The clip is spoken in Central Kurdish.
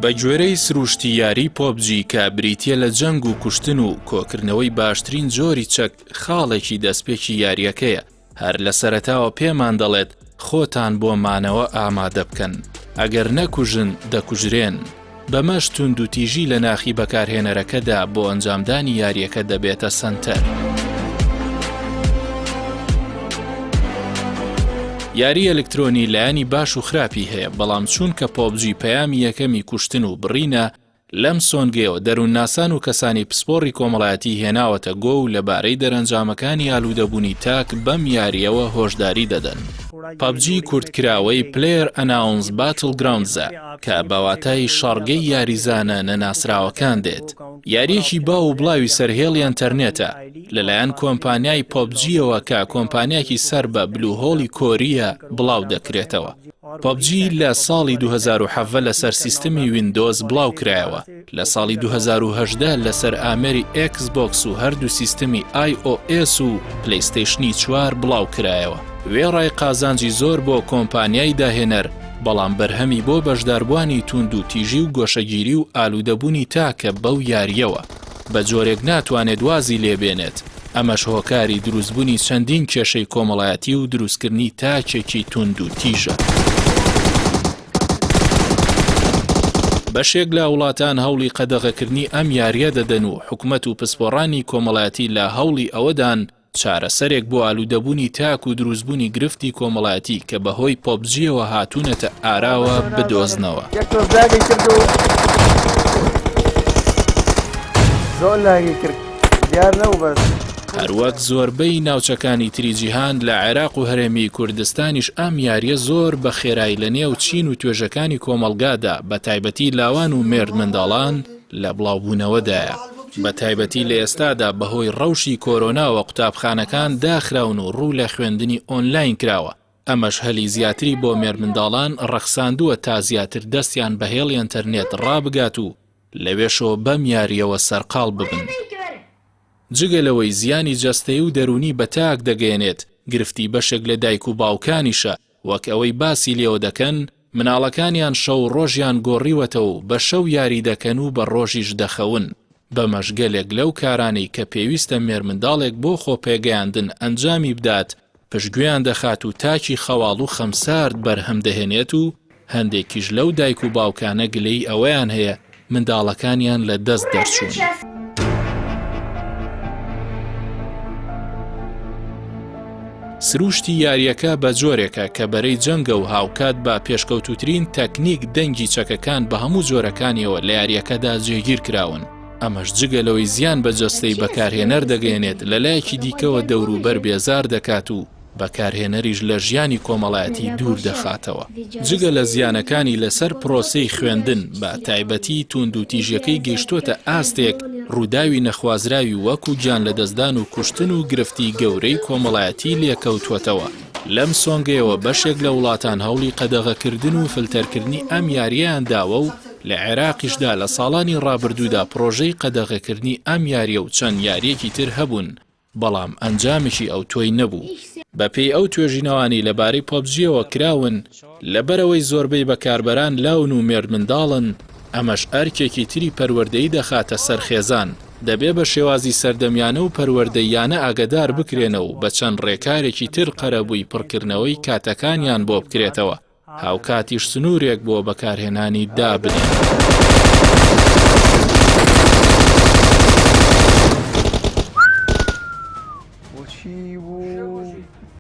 بە گوێرەی سروشتی یاری پۆبجی کە بریتییە لە جەنگ و کوشتن و کۆکردنەوەی باشترین جۆری چەک خاڵێکی دەستپێکی یارییەکەیە، هەر لە سەرەتاوە پێمان دەڵێت خۆتان بۆ مانەوە ئامادە بکەن، ئەگەر نەکوژن دەکوژرێن، بەمەش توندوتیژی لە ناخی بەکارهێنەرەکەدا بۆ ئەنجامدانی یارییەکە دەبێتە سەنتەر. یاری ئەلکترۆنی لایەنی باش و خراپی هەیە، بەڵام چوونکە پۆبجی پەیامی یەکەمی کوشتن و بڕینە، لەم سۆنگەیەوە دەروونناسان و کەسانی پسپۆڕی کۆمەڵایەتی هێناوەتە گۆ و لەبارەی دەرەنجامەکانی ئالوودەبوونی تاک بەم یارییەوە هۆشداری دەدەن. پەبجی کورتکراوەی PlayerUnknown's Battlegrounds ە کە بە واتای شەڕگەی یاریزانە نەناسراوەکان دێت. یارییەکی باو و بڵاوی سەر هێڵی ئەنتەرنێتە لەلایەن کۆمپانیای پەبجییەوە کە کۆمپانیایەکی سەر بە بلوهۆڵی کۆرییە بڵاودەکرێتەوە. پەبجی لە ساڵی 2017 لەسەر سیستمی ویندۆز بڵاوکرایەوە، لە ساڵی 2018 لەسەر ئامێری ئێکس بۆکس و هەردوو سیستمی ئای ئۆ ئێس و پلەیستەیشنی چوار بڵاوکرایەوە. وێڕای قازانجی زۆر بۆ کۆمپانیای داهێنەر، بەڵام بەرهەمی بۆ بەشداربووانی تووندوتیژی و گۆشەگیری و ئالوودەبوونی تاکە بەو یارییەوە، بە جۆرێک ناتوانێت وازی لێبێنێت. ئەمەش هۆکاری دروستبونی چەندین کێشەی کۆمەڵایەتی و دروستکردنی تاکێکی توند و تیژە. بەشێک لە وڵاتان هەوڵی قەدەغەکردنی ئەم یارییە دەدەن و حکومەت و پسپۆڕانی کۆمەڵایەتی لە هەوڵی ئەوەدان چارەسەرێک بۆ ئالوودەبوونی تاک و دروستبوونی گرفتی کۆمەڵایەتی کە بەهۆی پۆبجییەوە هاتوونەتە ئاراوە بدۆزنەوە. یەک تۆز لاگی کرد و زۆر لاگی کرد دیار نەبوو بەس. هەروەک زۆربەی ناوچەکانی تری جیهان لە عێراق و هەرێمی کوردستانیش ئەم یارییە زۆر بە خێرای لە نێو چین و توێژەکانی کۆمەڵگادا بە تایبەتی لاوان و مێردمنداڵان لە بڵاوبوونەوەدایە. بە تایبەتی لە ئێستادا بەهۆی ڕەوشی کۆرۆناوە قوتابخانەکان داخراون و ڕوو لە خوێندنی ئۆنلاین کراوە، ئەمەش هەلی زیاتری بۆ مێرمنداڵان ڕەخساندووە تا زیاتر دەستیان بە هێڵی ئەنتەرنێت ڕابگات و لەوێشەوە بەم یارییەوە سەرقاڵ ببن. جگە لەوەی زیانی جەستەیی و دەروونی بە تاک دەگەیەنێت، گرفتی بەشێک لە دایک و باوکانیشە، وەک ئەوەی باسی لێوە دەکەن، مناڵەکانیان شەو و ڕۆژیان گۆڕیوەتەوە و بە شەو یاری دەکەن و بە ڕۆژیش دەخەون، بەمەش گەلێک لەو کارانەی کە پێویستە مێرمنداڵێک بۆ خۆپێگەیاندن ئەنجامی بدات پشتگوێیان دەخات و تاکی خەواڵ و خەمسارد بەرهەم دەهێنێت و هەندێکیش لەو دایک و باوکانە گلەیی ئەوەیان هەیە منداڵەکانیان لە دەست دەرچوون. سروشتی یارییەکە بە جۆرێکە کە بەرەی جەنگە و هاوکات بە پێشکەوتووترین تەکنیک دەنگی چەکەکان بە هەموو جۆرەکانیەوە لە یارییەکەدا جێگیر کراون، ئەمەش جگە لەوەی زیان بە جەستەی بەکارهێنەر دەگەیەنێت لەلایەکی دیکەوە دەوروبەر بێزار دەکات و بەکارهێنەریش لە ژیانی کۆمەڵایەتی دوور دەخاتەوە. جگە لە زیانەکانی لەسەر پرۆسەی خوێندن، بە تایبەتی تووندوتیژیەکەی گەیشتۆتە ئاستێک ڕووداوی نەخوازراوی وەکو گیانلەدەستدان و کوشتن و گرفتی گەورەی کۆمەڵایەتی لێکەوتووەتەوە. لەم سۆنگەیەوە بەشێک لە وڵاتان هەوڵی قەدەغەکردن و فلتەرکردنی ئەم یارییەیان داوە و لە عێراقیشدا لە ساڵانی ڕابردوودا پڕۆژەی قەدەغەکردنی ئەم یارییە و چەند یارییەکی تر هەبوون، بەڵام ئەنجامێکی ئەوتۆی نەبوو. بەپێی ئەو توێژینەوانەی لەبارەی پەبجییەوە کراون، لەبەرئەوەی زۆربەی بەکاربەران لاون و مێردمنداڵن، ئەمەش ئەرکێکی تری پەروەردەیی دەخاتە سەر خێزان، دەبێ بە شێوازی سەردەمیانە و پەروەردەییانە ئاگەدار بکرێنەوە و بە چەند ڕێکارێکی تر قەرەبووی پڕکردنەوەی کاتەکانیان بۆ بکرێتەوە. هاوکاتیش سنوورێک بۆ بەکارهێنانی دابنێن.